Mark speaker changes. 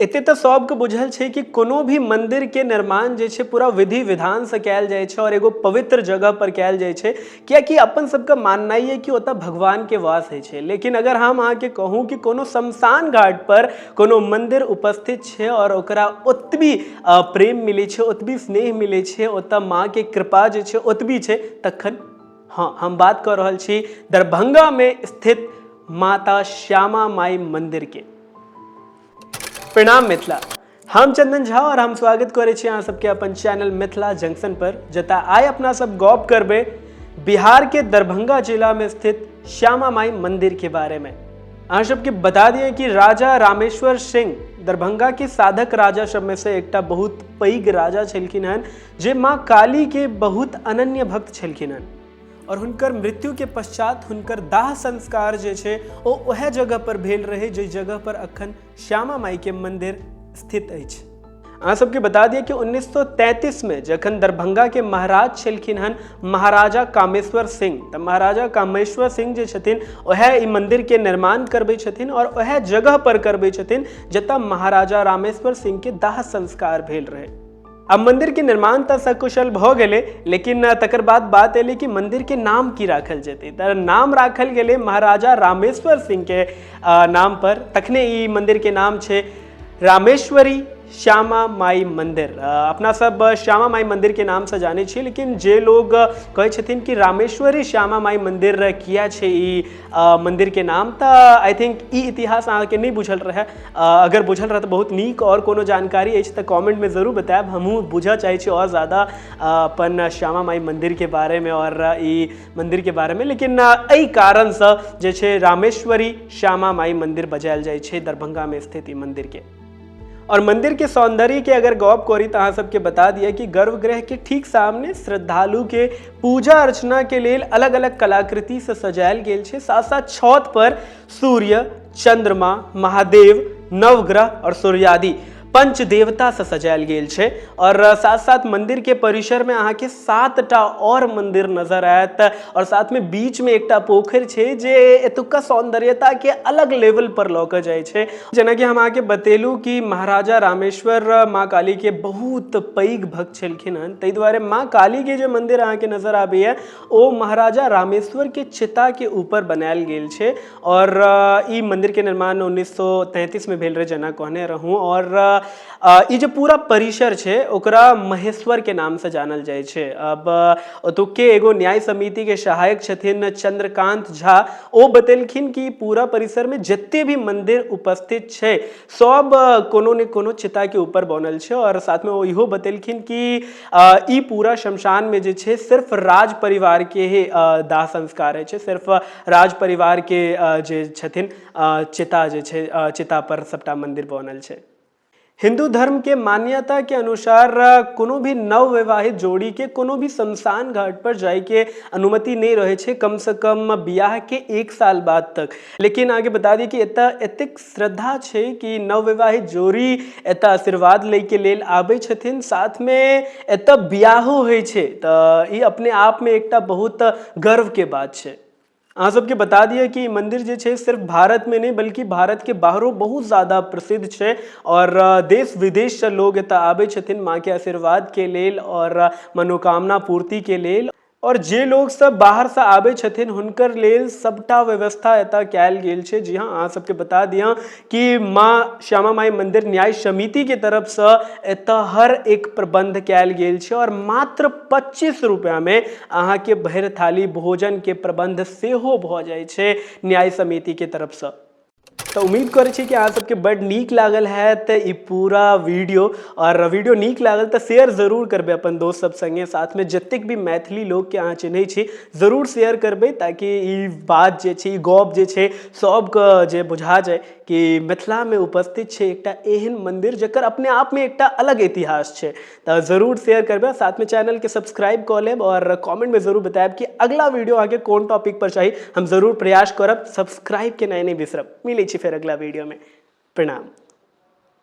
Speaker 1: एते तऽ सबके बुझल छै कि कोनो भी मंदिर के निर्माण जे छै पूरा विधि विधान से कयल जाइ छै और एगो पवित्र जगह पर कयल जाइ छै, कियाकि अपन सबके माननाइ यऽ कि ओतऽ भगवान के वास होइ छै। लेकिन अगर हम अहाँके कहूँ कि कोनो शमशान घाट पर कोनो मंदिर उपस्थित छै और ओकरा ओतबी प्रेम मिलै छै, ओतबी स्नेह मिलै छै, ओतऽ माँ के कृपा जे छै ओतबी छै, तखन हँ हम बात कऽ रहल छी दरभंगा में स्थित माता श्यामा माई मंदिर के। प्रणाम मिथिला, हम चंदन झा और हम स्वागत करै छी अहाँ सबके अपन चैनल मिथिला जंक्शन पर, जतऽ आइ अपना सब गप करबै बिहार के दरभंगा जिला में स्थित श्यामा माई मंदिर के बारे में। अहाँ सबके बता दिए कि राजा रामेश्वर सिंह दरभंगा के साधक राजा सब में से एकटा बहुत पैघ राजा छलखिन हन, जे माँ काली के बहुत अनन्य भक्त छलखिन हन और हुनकर मृत्यु के पश्चात हुनकर दाह संस्कार जे छै ओ वएह जगह पर भेल रहे जे जगह पर अखन श्यामा माई के मंदिर स्थित अछि। अहाँ सबके बता दिए कि 1933 में जखन दरभंगा के महाराज छलखिन हन महाराजा कामेश्वर सिंह, तऽ महाराजा कामेश्वर सिंह जे छथिन वएह ई मंदिर के निर्माण करबै छथिन और वएह जगह पर करबै छथिन जतऽ महाराजा रामेश्वर सिंह के दाह संस्कार भेल रहे। अब मंदिर के निर्माण तऽ सकुशल भऽ गेलै, लेकिन तकर बाद बात एलै कि मंदिर के नाम की राखल जेतै, तऽ नाम राखल गेलै महाराजा रामेश्वर सिंह के नाम पर। तखने ई मंदिर के नाम छै रामेश्वरी श्यामा माई मंदिर। अपना सब श्यामा माई मंदिर के नाम से जानै छियै, लेकिन जे लोग कहै छथिन कि रामेश्वरी श्यामा माई मंदिर किया छै ई मंदिर के नाम, तऽ I think ई इतिहास अहाँके नहि बुझल रहै। अगर बुझल रहत बहुत नीक, और कोनो जानकारी अछि तऽ कमेंट में जरूर बतायब, हमहूँ बुझऽ चाहै छी और ज़्यादा अपन श्यामा माई मंदिर के बारे में और ई मंदिर के बारे में। लेकिन एहि कारणसँ जे छै रामेश्वरी श्यामा माई मंदिर बजायल जाइ छै दरभंगा में स्थित ई मंदिर के। और मंदिर के सौंदर्य के अगर गप करी तो अहाँ सबके बता दिया कि गर्भगृह के ठीक सामने श्रद्धालु के पूजा अर्चना के लेल अलग अलग कलाकृति से सजायल गेल छै। साथ साथ छत पर सूर्य, चंद्रमा, महादेव, नवग्रह और सूर्यादि पंच देवता से सजायल गेल छै। और साथ साथ मंदिर के परिसर में अहाँ के 7टा और मंदिर नजर आयत और साथ में बीच में एकटा पोखरि छै जे एतुका सौंदर्यता के अलग लेवल पर लऽ के जाइ छै। जेनाकि हम अहाँके बतेलहुँ कि महाराजा रामेश्वर माँ काली के बहुत पैघ भक्त छलखिन हन, ताहि दुआरे माँ काली के जे मंदिर अहाँके नजर आबैया ओ महाराजा रामेश्वर के चिता के ऊपर बनायल गेल छै। और ई मंदिर के निर्माण 1933 में भेल रहे जेना कहने रहूँ। और ई जे पूरा परिसर छै ओकरा महेश्वर के नाम से जानल जाइ छै। अब ओतुके एगो न्याय समिति के सहायक छथिन चंद्रकांत झा, ओ बतेलखिन कि पूरा परिसर में जते भी मंदिर उपस्थित छै सब कोनो ने कोनो चिता के ऊपर बनल छै। और साथ में ओ इहो बतेलखिन कि ई पूरा शमशान में जे छै सिर्फ राज परिवार के ही दाह संस्कार होइ छै, सिर्फ राज परिवार के जे छथिन चिता जे छै चिता पर सबटा मंदिर बनल छै। हिंदू धर्म के मान्यता के अनुसार कोनो भी नवविवाहित जोड़ी के कोनो भी शमशान घाट पर जाय के अनुमति नहीं रहे छै कम से कम बियाह के 1 साल बाद तक। लेकिन आगे बता दी कि एतऽ एतेक श्रद्धा छै कि नवविवाहित जोड़ी एतऽ आशीर्वाद लै के लेल आबै छथिन, साथ में एतऽ बियाहो होइ छै, तऽ ई अपने आप में एकटा बहुत गर्व के बात छै। अहाँ सबके बता दिअ कि ई मंदिर जे छै सिर्फ भारत में नहीं बल्कि भारत के बाहरो बहुत ज़्यादा प्रसिद्ध छै और देश विदेश से लोग एतऽ आबै छथिन माँ के आशीर्वाद के लेल और मनोकामना पूर्ति के लेल। और जे लोग सब बाहर से आबै छथिन हुनकर लेल सबटा व्यवस्था एतऽ कयल गेल छै। जी हाँ, अहाँ सबके बता दिअ कि माँ श्यामा माई मंदिर न्याय समिति के तरफ से एतऽ हर एक प्रबंध कयल गेल छै और मात्र 25 रुपया में अहाँ के भरि थाली भोजन के प्रबंध सेहो भऽ जाइ छै न्याय समिति के तरफ से। तऽ उम्मीद करै छी कि अहाँ सबके बड नीक लागल हैत ई पूरा वीडियो, और वीडियो नीक लागल तऽ शेयर जरूर करबै अपन दोस्त सब संगे, साथमे जतेक भी मैथिली लोकके अहाँ चिन्है छी जरूर शेयर करबै, ताकि ई बात जे छै, ई गप जे छै सबके जे बुझा जाय कि मिथिलामे उपस्थित छै एकटा एहन मंदिर जकर अपने आपमे एकटा अलग इतिहास छै। तऽ जरूर शेयर करबै, साथमे चैनलके सब्सक्राइब कऽ लेब और कमेंटमे जरूर बतायब कि अगला वीडियो अहाँके कोन टॉपिक पर चाही, हम जरूर प्रयास करब। सब्सक्राइब केनाइ नहि बिसरब। मिलै छी फेर अगला वीडियोमे। प्रणाम।